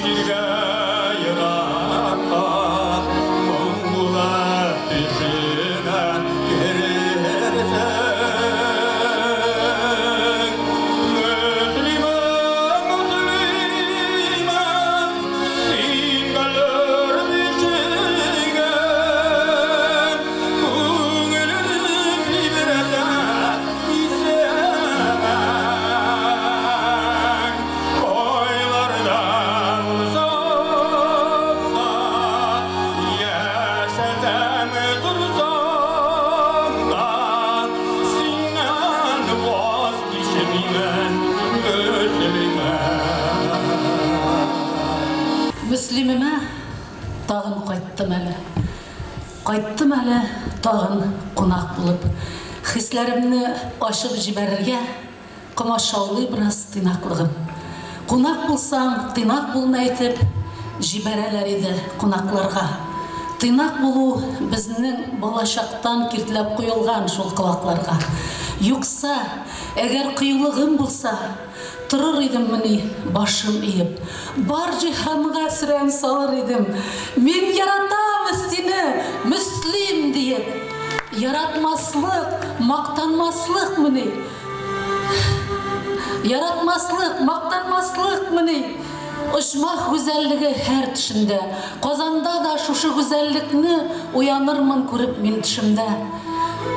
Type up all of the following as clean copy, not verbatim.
Җиргә еракка, моң булып төшемә керерсең. Мөслимем, Мөслимем, син бәллүр бишегем, күңелем тибрәтә исемең. Кайларда булсам да, яшәсәм, торсам да, синнән ваз кичмимен, Мөслимем. Мөслимемә тагын кайттым әле. Кайттым әле тагын кунак булып. Хисләремне ачып җибәрергә комачаулый бераз тыйнаклыгым. Кунак булсаң, тыйнак булны әйтеп җибәрәләр иде кунакларга. Тыйнак булу безнең балачактан киртләп куелган шул колакларга. Юкса, әгәр кыюлыгым булса, торыр идеммени башым иеп, бар җиһанга сөрән салыр идем, Мин яратам сине, Мөслим, диеп. Яратмаслык, мактанмаслыкмыни? Яратмаслык, мактанмаслыкмыни? Оҗмах гүзәллеге һәр төшемдә. Казанда да шушы гүзәллекне уянырмын күреп мин төшемдә.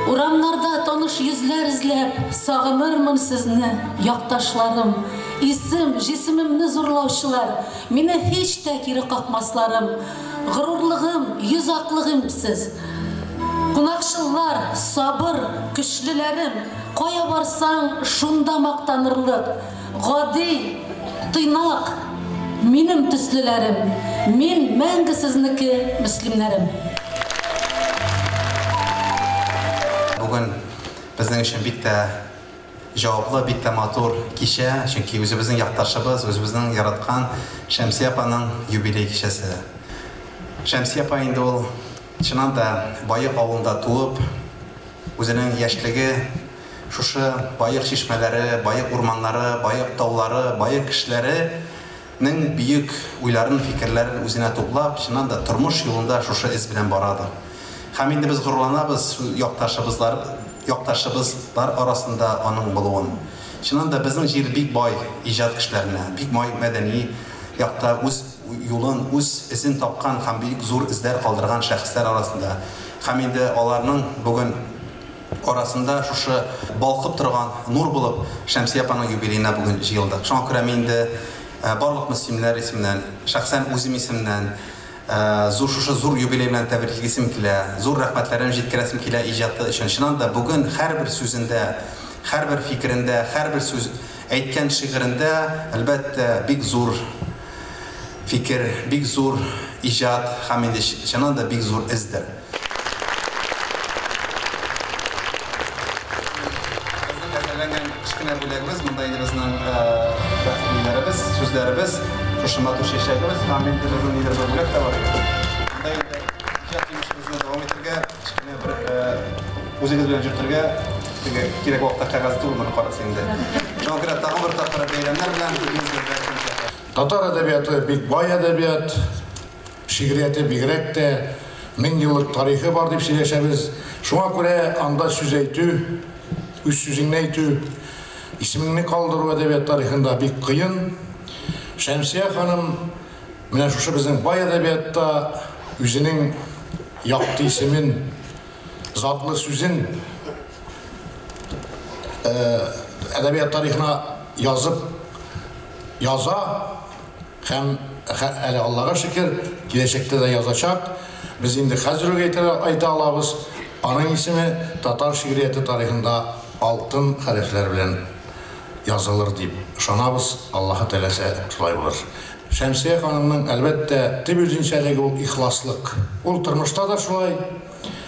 Урамнарда таныш йөзләр эзләп, сагынырмын сезне, якташларым. Исем, җисемемне зурлаучылар, мине һич тә кире какмасларым. Горурлыгым, йөз аклыгым сез. Кунакчыллар, сабыр, көчлеләрем, кая барсаң, шунда мактанырлык, гади, тыйнак, минем төслеләрем. Мин мәңге сезнеке, мөслимнәрем. Бүген безнең өчен бик тә җаваплы, бик тә матур кичә, чөнки үзебезнең якташыбыз, үзебезнең яраткан Шәмсия апаның юбилей кичәсе. Шәмсия апа инде ул чыннан да Баек авылында туып, үзенең яшьлеге шушы Баек чишмәләре, Баек урманнары, Баек таулары, Баек кешеләре нең бөек уйларын, фикерләрен үзенә туплап, чыннан да тормыш юлында шушы эз белән барадыр. Һәм инде без горурланабыз якташыбызлар, якташыбызлар арасында аның булуын. Чыннан да безнең җир бик бай иҗат кешеләренә, бик бай мәдәни якта үз юлын, үз эзен тапкан һәм бик зур эзләр калдырган шәхесләр арасында. Һәм инде аларның бүген арасында шушы балкып торган нур булып Шәмсия апаның юбилеена бүген җыелдык. Шуңа күрә мин инде барлык мөслимнәр исеменнән, шәхсән үзем исемнән зур шушы зур юбилей белән тәбриклисем килә, зур рәхмәтләрем җиткерәсем килә иҗаты өчен. Чыннан да бүген һәрбер сүзендә, һәрбер фикерендә, һәрбер сүз әйткән шигырендә, әлбәттә, бик зур фикер, бик зур иҗат һәм инде чыннан да бик зур эздер. Безнең әзерләнгән кечкенә бүләгебез, монда инде безнең рәхмәтләребез, сүзләребез, шушы матур чәчәгебез һәм инде безнең нидер бер бүләк тә бар. Монда инде иҗат җимешебезне дәвам итәргә, кечкенә бер үзегез белән йөртергә, теге кирәк вакытта кәгазь түгел, моны карасы инде. Шуңа күрә тагын бер тапкыр бәйрәмнәр белән. Татар әдәбияты бик бай әдәбият, шигърияте бигрәк тә, 1000 еллык тарихы бар дип сөйләшәбез. Шуңа күрә анда сүз әйтү, үз сүзеңне әйтү, исемеңне калдыру әдәбият тарихында бик кыен. Шәмсия ханым менә шушы безнең бай әдәбиятта үзенең якты исемен, затлы сүзен әдәбият тарихына язып яза һәм әле, Аллага шөкер, киләчәктә дә язачак. Без инде хәзер үк әйтә алабыз, аның исеме татар шигърияте тарихында алтын хәрефләр белән язылыр дип ышанабыз, Аллаһы теләсә, шулай булыр. Шәмсия ханымның, әлбәттә, төп үзенчәлеге ул ихласлык. Ул тормышта да шулай,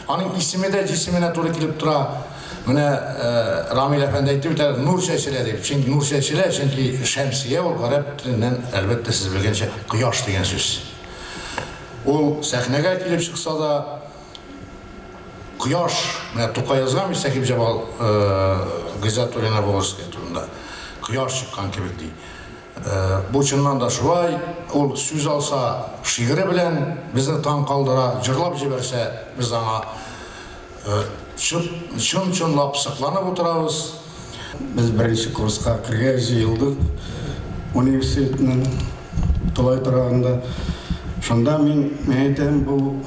аның исеме дә җисеменә туры килеп тора. Менә Рамил әфәнде әйтте бит әле, нур чәчелә дип. Чөнки нур чәчелә, чөнки Шәмсия ул гарәп теленнән, әлбәттә, сез белгәнчә, кояш дигән сүз. Ул сәхнәгә килеп чыкса да, кояш, менә Тукай язган бит Сәхибҗамал Гыйззәтуллина Волжская турында, кояш чыккан кебек ди. Бу чыннан да шулай, ул сүз алса шигыре белән безне таң калдыра, җырлап җибәрсә, без аңа чын-чынлап сокланып утырабыз. Без беренче курска кергәч җыелдык университетның тулай торагында. Шунда мин әйтәм, бу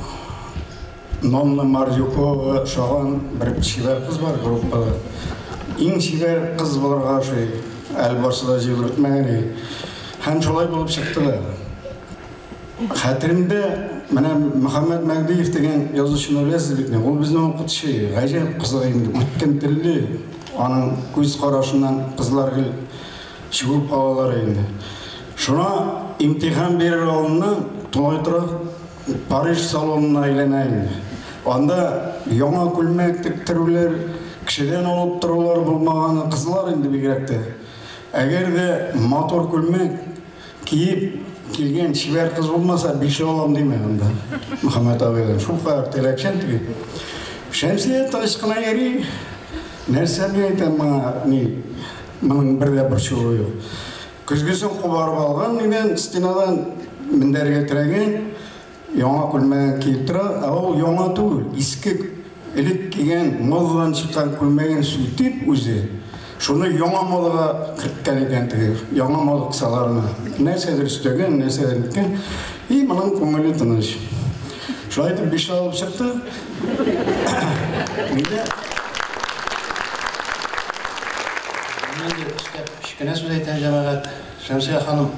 Нонна Мардюкова ошаган бер чибәр кыз бар группада. Иң чибәр кыз булырга ошый. Әле барсы да җыелып бетмәгән. Һәм шулай булып чыкты да. Хәтеремдә менә Мөхәммәт Мәгдиев дигән язучыны беләсез бит, ул безнең укытучы, гаҗәп кызык инде, үткен телле. Аның күз карашыннан кызлар гел чыгып калалар инде. Шуңа имтихан бирер алдыннан тулай торак Париж салонына әйләнә инде. Анда яңа күлмәк тектерүләр, кешедән алып торулар булмаганы, кызлар инде бигрәк тә. Әгәр дә матур күлмәк киеп килгән чибәр кыз булмаса, бишле алам димә анда. Мөхәммәт абыйдан шул кадәр таләпчән теге. Шәмсия тыныч кына йөри. Нәрсә мин әйтәм моңа, ни, моның бер дә борчуы юк. Көзгесен кубарып алган нидән, стенадан мендәргә терәгән, яңа күлмәген киеп тора, ә ул яңа түгел, иске элек кигән модадан чыккан күлмәген сүтеп үзе, шуны яңа модага керткән икән теге, яңа мода кысаларына. Нәрсәдер өстәгән, нәрсәдер иткән, и моның күңеле тыныч. Шулай итеп бишле алып чыкты. Миндә Инде өстәп кечкенә сүз әйтәм, җәмәгать. Шәмсия ханым,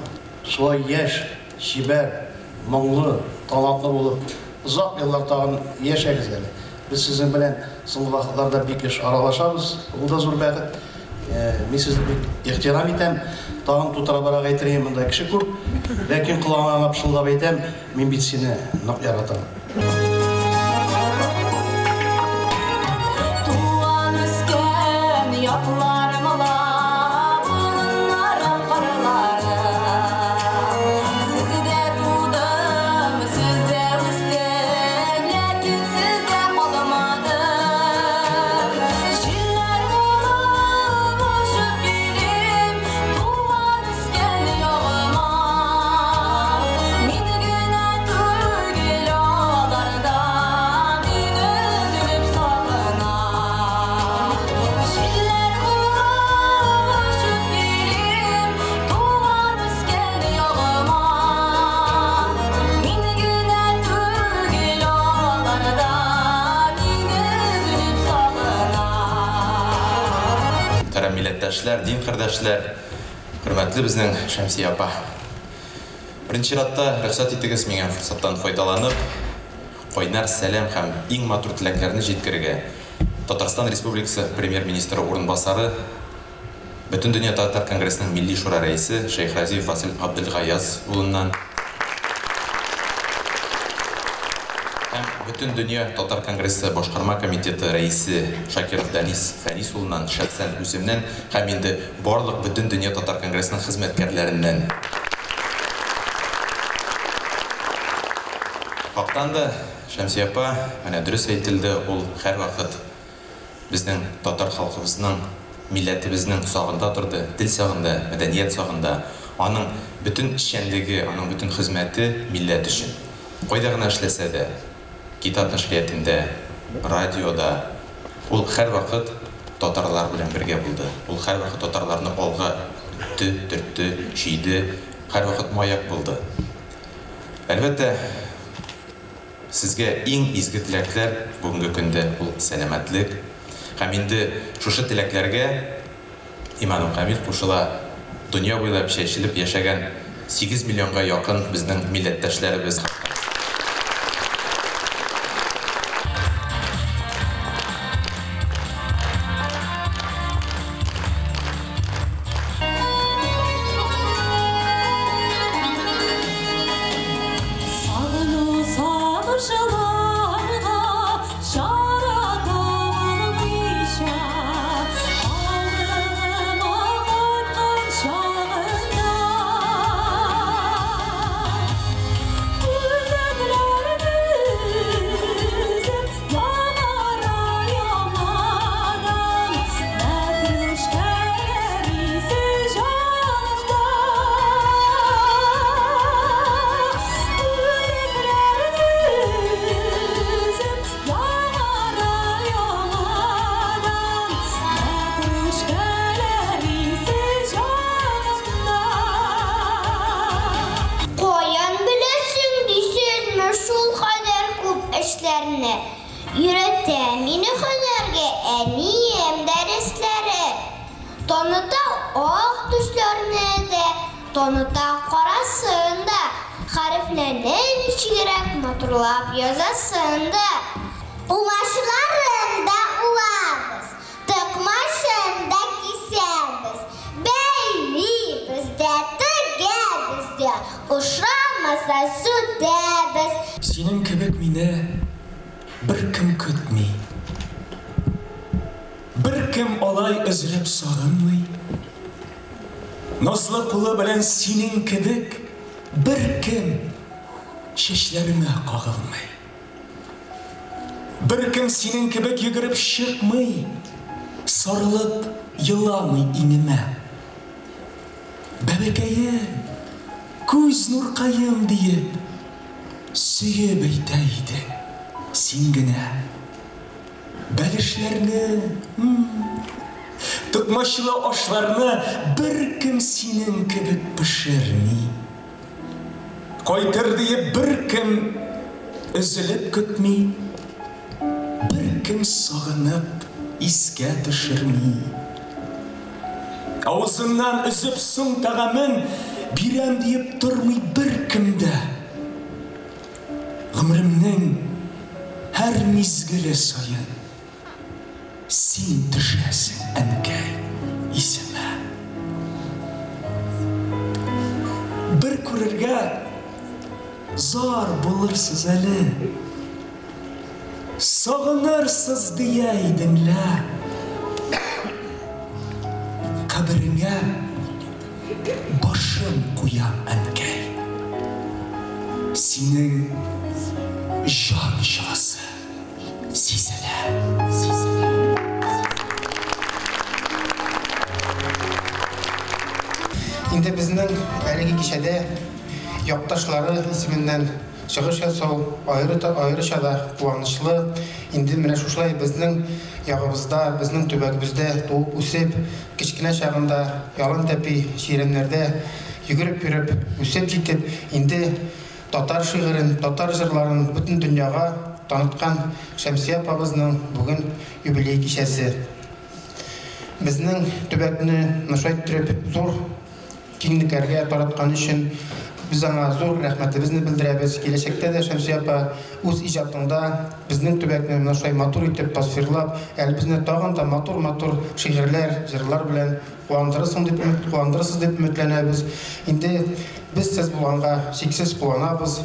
шулай яшь, чибәр, моңлы, талантлы булып, озак еллар тагын яшәгез әле. Без сезнең белән соңгы вакытларда бик еш аралашабыз. Ул да зур бәхет. Мин сезне бик ихтирам итәм. Тагын тутырабрак әйтергә монда кеше күп. Ләкин колагыңа пышылдап әйтәм, мин бит сине нык яратам. Туган үскән якларым ла, болыннарым, кырларым. Сездә тудым, сездә үстем, ләкин сездә калмадым. Җилләр булып очып килим туган үскән ягыма. Мин генә түгел аларда, мин өзелеп сагынам. Җилләр булып очып килим туган үскән ягыма. Мин генә түгел аларда, мин өзелеп сагынам. Мөхтәрәм милләттәшләр, дин кардәшләр, хөрмәтле безнең Шәмсия апа. Беренче чиратта рөхсәт итегез миңа форсаттан файдаланып, кайнар сәлам һәм иң матур теләкләрне җиткерергә Татарстан Республикасы премьер-министры урынбасары, Бөтендөнья татар конгрессының Милли шура рәисе Шәйхразиев Васил Габделгаяз улыннан һәм Бөтендөнья татар конгрессы башкарма комитеты рәисе Шакиров Данис Фәнис улыннан, шәхсән үземнән һәм инде барлык Бөтендөнья татар конгрессының хезмәткәрләреннән. Хактан да Шәмсия апа, менә дөрес әйтелде, ул һәрвакыт безнең татар халкыбызның, милләтебезнең сагында торды, тел сагында, мәдәният сагында. Аның бөтен эшчәнлеге, аның бөтен хезмәте милләт өчен. Кайда гына эшләсә дә, китап нәшриятендә, радиода, ул һәрвакыт татарлар белән бергә булды. Ул һәрвакыт татарларны алга үтте, төртте, чөйде, һәрвакыт маяк булды. Әлбәттә, сезгә иң изге теләкләр бүгенге көндә ул сәламәтлек. Һәм инде шушы теләкләргә иманым камил кушыла дөнья буйлап чәчелеп яшәгән 8 миллионга якын безнең милләттәшләребез. Сагыну сагышларга чара табылмыйча, авылыма кайткан чагында. хәрефләрне. Өйрәтә мине һөнәргә әнием дәресләре. Таныта ак төсләрне дә, таныта карасын да, хәрефләрне ничегрәк матурлап язасын да. Умачларын да уабыз, токмачын да кисәбез, бәйлибез дә, тегәбез дә, ошамаса сүтәбез. Синең кебек мине беркем көтми. Беркем алай өзелеп сагынмый. Назлы кулы белән синең кебек беркем чәчләремә кагылмый. Беркем синең кебек йөгереп чыкмый, сарылып еламый иңемә. Бәбекәем, күз нуркаем диеп, сөеп әйтә иде син генә. Бәлешләрне, токмачлы ашларны беркем синең кебек пешерми. Кайтыр диеп беркем өзелеп көтми, беркем сагынып искә төшерми. Авызыңнан өзеп соң тәгамен бирәм диеп тормый беркем дә. Гомеремнең һәр мизгеле саен син төшәсең, әнкәй, исемә. Бер күрергә зар булырсыз әле, сагынырсыз дия идең лә. Кабереңә башым куям, әнкәй. Синең җан җылысы сизелә. Инде безнең әлеге кичәдә якташлары исеменнән чыгыш ясау аеруча да куанычлы. Инде менә шушылай безнең ягыбызда, безнең төбәгебездә туып үсеп, кечкенә чагында ялан тәпи чирәмнәрдә йөгереп йөреп, үсеп җитеп, инде татар шигырен, татар җырларын бөтен дөньяга таныткан Шәмсия апабызның бүген юбилей кичәсе. Безнең төбәкне шулай иттереп зур киңлекләргә тараткан өчен без аңа зур рәхмәтебезне белдерәбез. Киләчәктә дә Шәмсия апа үз иҗатыңда безнең төбәкне менә шулай матур итеп тасвирлап, әле безне тагын да матур-матур шигырьләр, җырлар белән куандырырсың дип куандырырсыз дип өметләнәбез. Инде без сез булганга чиксез куанабыз.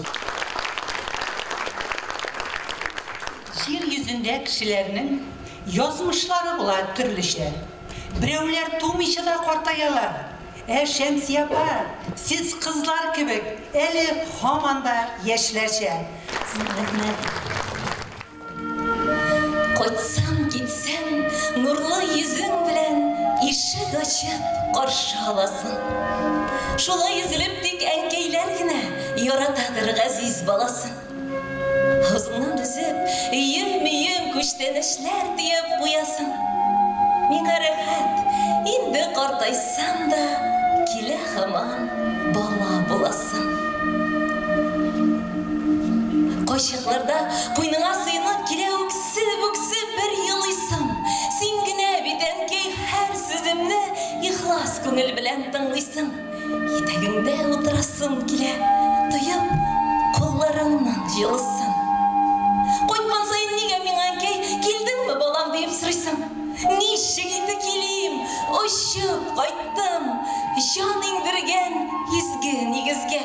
Җир йөзендә кешеләрнең язмышлары була төрлечә. Берәүләр тумыйча да картаялар. Ә Шәмсия апа, сез кызлар кебек, әле һаман да яшьләрчә. Рәхмәт. Кайтсам, китсәм, нурлы йөзең белән ишек ачып каршы аласың. Шулай өзелеп тик әнкәйләр генә яратадыр газиз баласын. Авызыңнан өзеп, өем-өем күчтәнәчләр төяп куясың. Миңа рәхәт, инде картайсам да, килә һаман бала буласың. Кайчакларда куйныңа сыенып килә үксеп-үксеп бер елыйсың. Син генә бит, әнкәй, һәр сүземне ихлас күңел белән тыңлыйсың. Итәгеңдә утырасым килә, тоеп кулларыңның җылысын. Кайткан саен нигә миңа, әнкәй, килдеңме, балам, диеп сорыйсың. Ничек инде килим, очып кайттым, җан иңдергән изге нигезгә.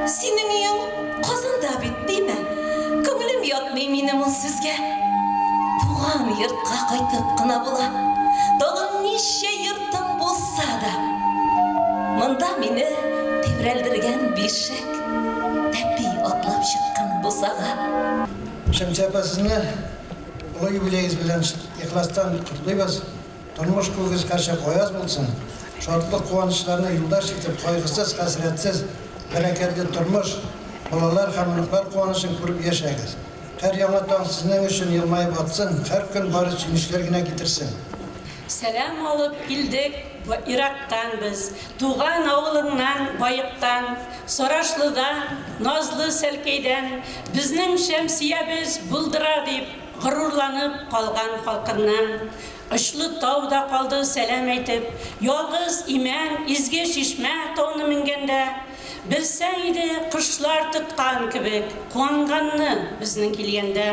Синең өең Казанда бит, димә, күңелем ятмый минем ул сүзгә. Туган йортка кайтып кына була, тагын ничә йортың булса да. Монда мине тибрәлдергән бишек, тәпи атлап чыккан бусага. Шәмсия апа, сезне олы юбилеегез белән ихластан котлыйбыз. Тормыш күгегез һәрчак аяз булсын. Шатлык куанычларны юлдаш итеп, кайгысыз, хәсрәтсез, бәрәкәтле тормыш, балалар һәм оныклар куанычын күреп яшәгез. Һәр яңа таң сезнең өчен елмаеп атсын, һәр көн бары сөенечләр генә китерсен. Сәлам алып килдек Ерактан без, туган авылыңнан, Баектан, Сарашлыдан, назлы Сәлкәйдән, безнең Шәмсиябез булдыра дип, горурланып калган халкыннан. Очлы тау да калды сәлам әйтеп, ялгыз имән, изге чишмә тауны менгәндә, белсәң иде, кошлар тоткан кебек, куанганны безнең килгәндә.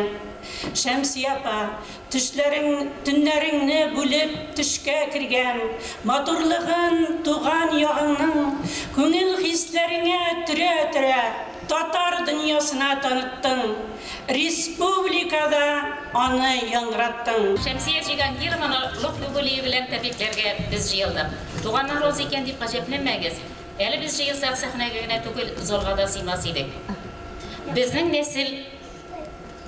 Шәмсия апа, төшләрең, төннәреңне бүлеп төшкә кергән, матурлыгын туган ягыңның күңел хисләреңә төрә-төрә, татар дөньясына таныттың, республикада аны яңгыраттың. Шәмсия Җигангированы олуг юбилее белән тәбрикләргә без җыелдык. Туганнар аз икән дип гаҗәпләнмәгез. Әле без җыелсак, сәхнәгә генә түгел, залга да сыймас идек. Безнең нәсел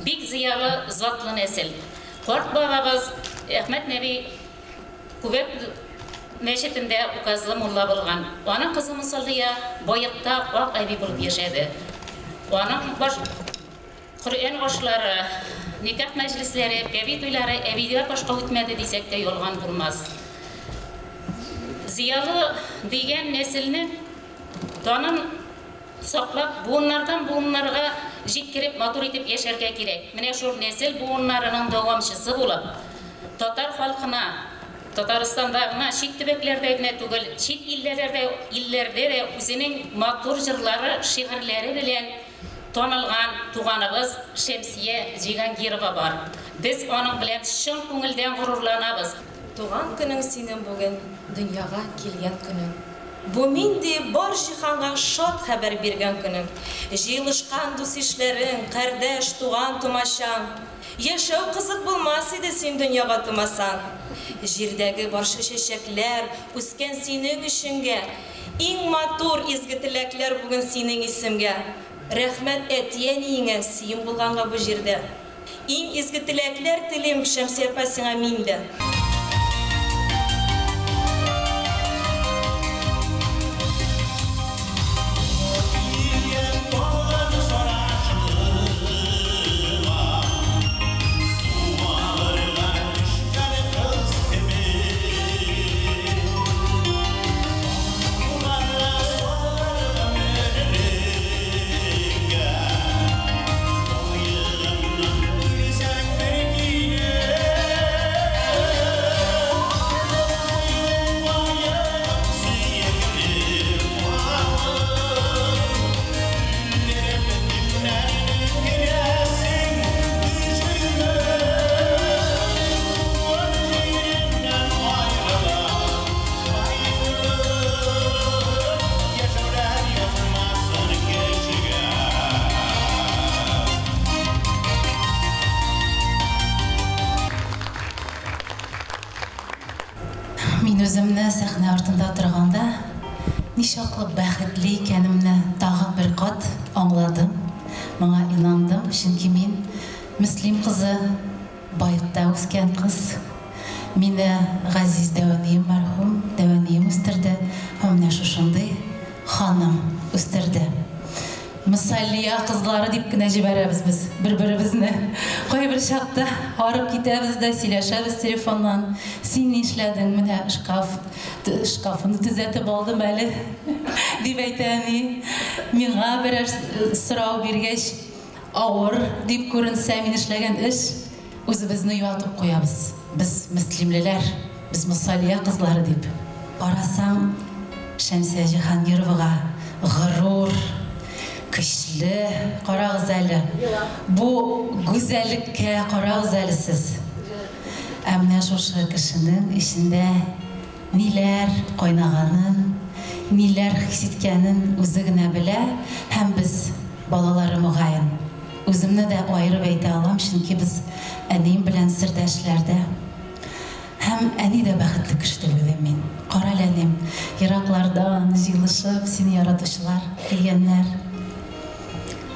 бик зыялы, затлы нәсел. Карт бабабыз Әхмәт Нәби Күбәк мәчетендә указлы мулла булган. Аның кызы Мосаллия Баекта ак әби булып яшәде. Аның баш Коръән ашлары, никах мәҗлесләре, бәби туйлары әбидә башка үтмәде дисәк тә ялган булмас. Зыялы дигән нәселнең данын саклап, буыннардан буыннарга җиткереп, матур итеп яшәргә кирәк. Менә шул нәсел буыннарының дәвамчысы булып, татар халкына, Татарстанда гына, чит төбәкләрдә генә түгел, чит илләрдә, илләрдә дә үзенең матур җырлары, шигырьләре белән танылган туганыбыз Шәмсия Җигангирова бар. Без аның белән чын күңелдән горурланабыз. Туган көнең синең бүген, дөньяга килгән көнең. Бу мин диеп бар җиһанга шат хәбәр биргән көнең. Җыелышкан дус-ишләрең, кардәш, туган-тумачаң. Яшәү кызык булмас иде син дөньяга тумасаң. Җирдәге барча чәчәкләр үскән синең өченгә. Иң матур, изге теләкләр бүген синең исемгә. Рәхмәт әти-әниеңә, сиең булганга бу җирдә. Иң изге теләкләр телим, Шәмсия апа, сиңа мин дә. Мин үземне сәхнә артында торганда ничаклы бәхетле икәнемне тагын бер кат аңладым, моңа инандым, чөнки мин Мөслим кызы, Баекта үскән кыз. Мине газиз дәүәнием мәрхүм, дәүәнием үстерде һәм менә шушындый ханым үстерде. Мөсаллия кызлары дип кенә җибәрәбез без бер-беребезне. Кайбер чакта арып китәбез дә, сөйләшәбез телефоннан. Син нишләдең? Менә шкаф, шкафымны төзәтеп алдым әле, дип әйтә әни. Миңа берәр сорау биргәч, авыр дип күренсә мин эшләгән эш, үзебезне юатып куябыз. Без мөслимлеләр, без Мосалия кызлары дип. Карасаң, Шәмсия Җиһангировага горур, көчле, карагыз әле. Бу гүзәллеккә карагыз әле сез. Ә менә шушы кешенең эчендә ниләр кайнаганын, ниләр хис иткәнен үзе генә белә һәм без, балалары мөгаен. Үземне дә аерып әйтә алам, чөнки без әнием белән сердәшләр дә. Һәм әни дә бәхетле кеше дип уйлыйм мин. Карале, әнием, ераклардан җыелышып сине яратучылар килгәннәр.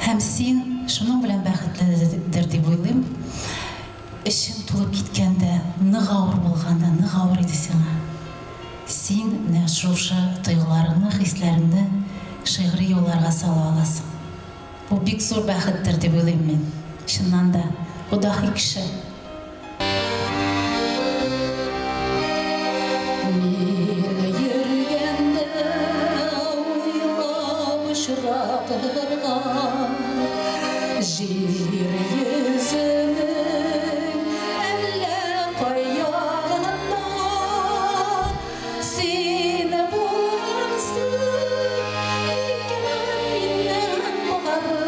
Һәм син шуның белән бәхетледер дип уйлыйм. Эчең тулып киткәндә, нык авыр булганда, нык авыр иде сиңа. Син менә шушы тойгыларыңны, хисләреңне шигъри юлларга сала аласың. Бу бик зур бәхеттер дип уйлыйм мин. Чыннан да, бу даһи кеше. Мин Җир йөзенең әллә кай ягында син булгансың икән миннән бары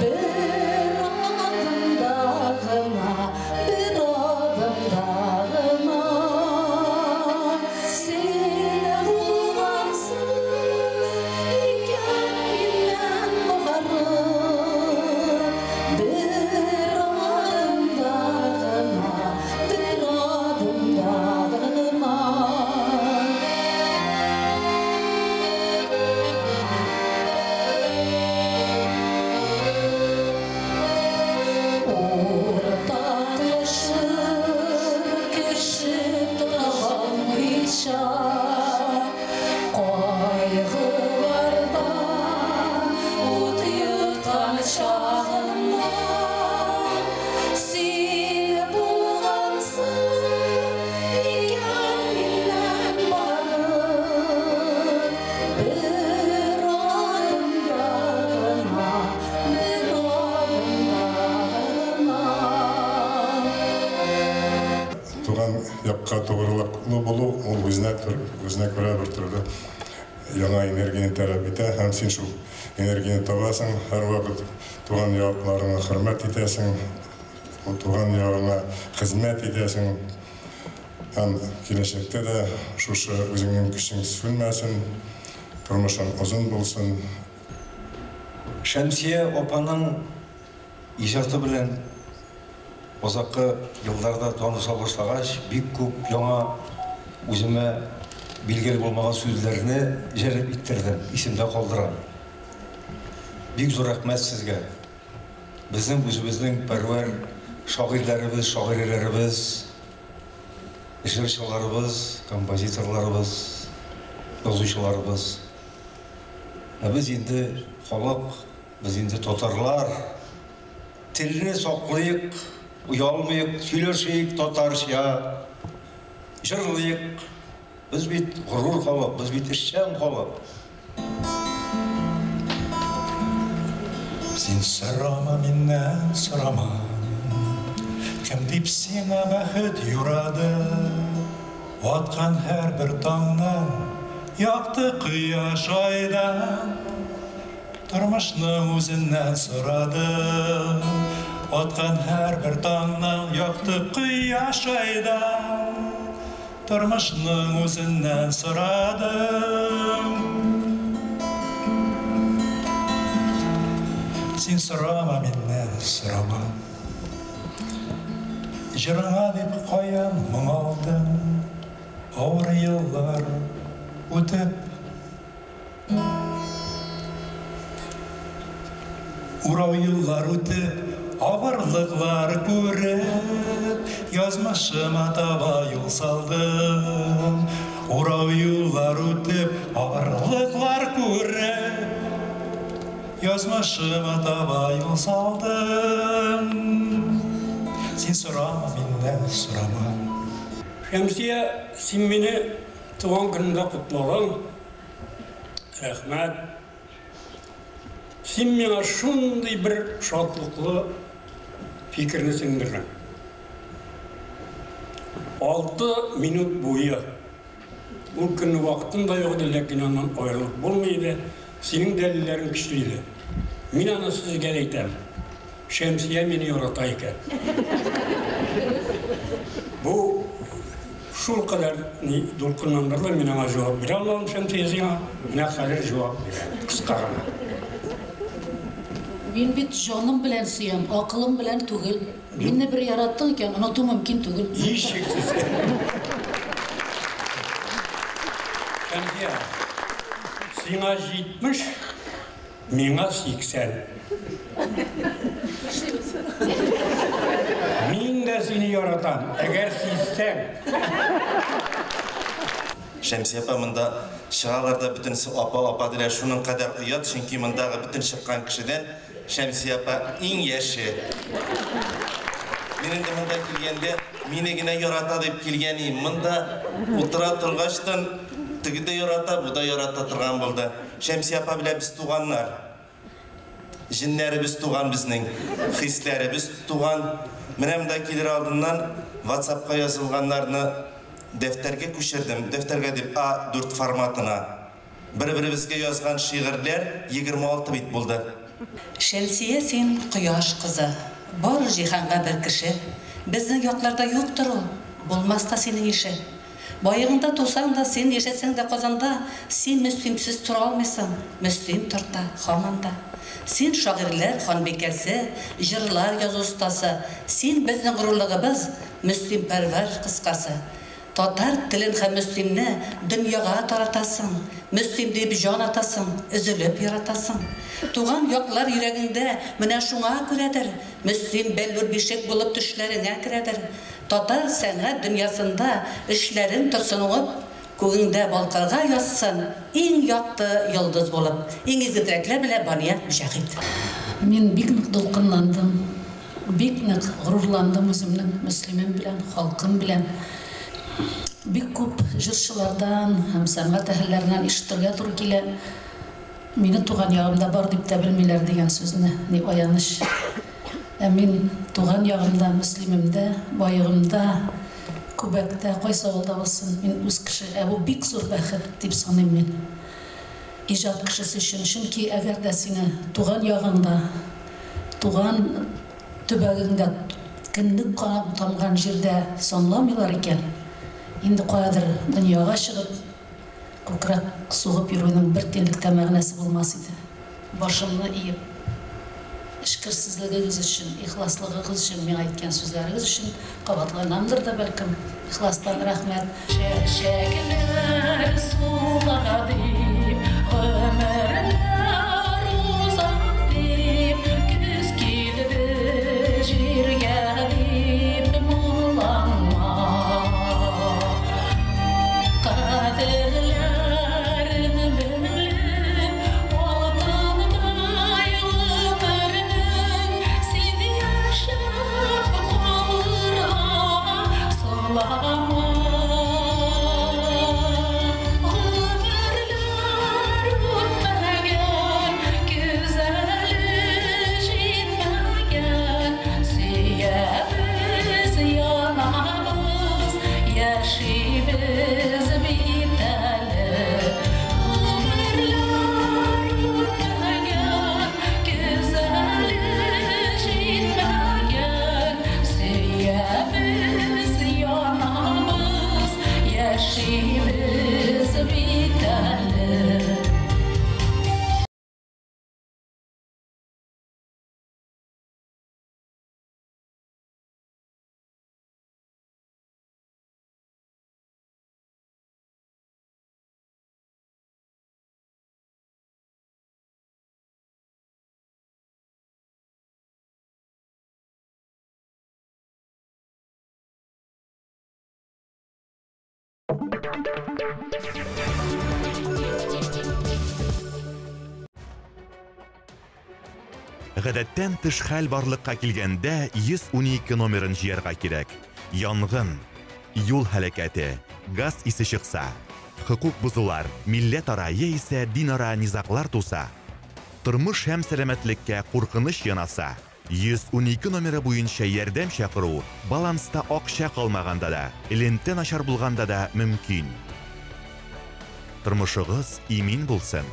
бер адымда гына, бер адымда гына. Син булгансың икән миннән бары бер адымда гына, бер адымда гына. Уртаклашыр кеше табалмыйча, кайгылардан ут йоткан чагында син булгансың икән миннән бары бер адымда гына, бер адымда гына. Туган якка тугрылыклы булу ул үзенә күрә бер төрле яңа энергияне таләп итә, һәм син шул энергияне табасың, һәрвакыт туган якларыңа хөрмәт итәсең, туган ягыңа хезмәт итәсең. Һәм киләчәктә дә шушы үзеңнең көчең сүнмәсен, тормышың озын булсын. Шәмсия апаның иҗаты белән азаккы елларда таныша башлагач, бик күп яңа үземә билгеле булмаган сүзләрне җәлеп иттердем, исемдә калдырам. Бик зур рәхмәт сезгә. Безнең үзебезнең пәрвәр шагыйрьләребез, шагыйрәләребез, җырчыларыбыз, композиторларыбыз, язучыларыбыз. Ә без инде халык, без инде татарлар. Телне саклыйк, оялмыйк, сөйләшик татарча, җырлыйк. Без бит горур халык, без бит эшчән халык. Син сорама миннән, сорама, кем дип сиңа бәхет юрады. Аткан һәрбер таңнан, якты кояш айдан, тормышның үзеннән сорадым. Аткан һәрбер таңнан, якты кояш айдан, тормышның үзеннән сорадым. Син сорама миннән, сорама. Җырыңа дип каян моң алдың, авыр еллар үтеп. Урау еллар үтеп, авырлыклар күреп, язмышыма таба юл салдым. Урау юллар үтеп, авырлыклар күреп, язмышыма таба юл салдым. Син сорама миннән, сорама. Шәмсия, син мине туган көнемдә котладың. Рәхмәт. Син миңа шундый бер шатлыклы фикерне сеңдердең. 6 минут буе. Ул көнне вакытым да юк иде, ләкин аннан аерылып булмый иде. Синең дәлилләрең көчле иде. Мин аны сезгә әйтәм. Шәмсия мине ярата икән. Бу шул кадәр ни дулкынландырды, мин аңа җавап бирә алмадым, Шәмсия сиңа. Менә хәзер җавап бирәм, кыска гына. Мин бит җаным белән сөям, акылым белән түгел. Мине бер яраттың икән, оныту мөмкин түгел. Һичшиксез. Шәмсия, сиңа 70, миңа 80. Мин дә сине яратам, әгәр сизсәң. Шәмсия апа монда чыгалар да бөтенесе апа, апа диләр. Шуның кадәр оят, чөнки мондагы бөтен чыккан кешедән Шәмсия апа иң яше. Мин инде монда килгәндә мине генә ярата дип килгән идем. Монда утыра торгачтан теге дә ярата, бу да ярата торган булды. Шәмсия апа белән без туганнар. Җеннәребез туган безнең, хисләребез туган. Менә монда килер алдыннан WhatsApp-ка язылганнарны дәфтәргә күчердем. Дәфтәргә дип А4 форматына. Бер-беребезгә язган шигырьләр 26 бит булды. Шәмсия син кояш кызы, бар җиһанга бер кеше, Безнең якларда юктыр ул, булмас та синең ише. Баегыңда тусаң да, син яшәсәң дә Казанда, Син Мөслимсез тора алмыйсың, Мөслим тарта һаман да. Син шагыйрьләр ханбикәсе, җырлар язу остасы, Син безнең горурлыгыбыз, Мөслимпәрвәр, кыскасы. Татар телен һәм Мөслимне дөньяга таратасың, Мөслим диеп җан атасың, өзелеп яратасың. Туган яклар йөрәгеңдә менә шуңа күрәдер, Мөслим бәллүр бишек булып төшләреңә керәдер. Татар сәнгать дөньясында эшләрең торсын уңып, Күгеңдә балкырга язсын иң якты йолдыз булып. Иң изге теләкләр белән Бания Мөҗәһит. Мин бик нык дулкынландым, бик нык горурландым үземнең Мөслимем белән, халкым белән. Бик күп җырчылардан һәм сәнгать әһелләреннән ишетергә туры килә, мине туган ягымда бар дип тә белмиләр дигән сүзне, ни аяныч. Ә мин туган ягымда, Мөслимемдә, Баегымда, Күбәктә, кайсы авылда булсын, мин үз кеше. Ә бу бик зур бәхет дип саныйм мин иҗат кешесе өчен. Чөнки әгәр дә сине туган ягыңда, туган төбәгеңдә, кендек кан тамган җирдә санламыйлар икән, инде каядыр дөньяга чыгып, күкрәк сугып йөрүнең бер тиенлек тә мәгънәсе булмас иде. Башымны иеп, эчкерсезлегегез өчен, ихласлыгыгыз өчен, миңа әйткән сүзләрегез өчен кабатланамдыр да бәлкем, ихластан рәхмәт. Чәчәкләр сула дип, гомерләр уза дип, көз килде җиргә дип моңланма. Кадерләрен белеп, алтындай гомернең син яшәп калырга соңлама. Гомерләр үтмәгән, көз әле җитмәгән, сөябез, янабыз, яшибез бит әле. Гомерләр үтмәгән, көз әле җитмәгән, сөябез, янабыз, яшибез бит әле. Гадәттән тыш хәл барлыкка килгәндә 112 номерын җыярга кирәк. Янгын, юл һәлакәте, газ исе чыкса, хокук бозулар, милләтара яисә динара низаглар туса, тормыш һәм сәламәтлеккә куркыныч янаса, 112 номеры буенча ярдәм чакыру баланста акча калмаганда да, элемтә начар булганда да мөмкин. Тормышыгыз имин булсын!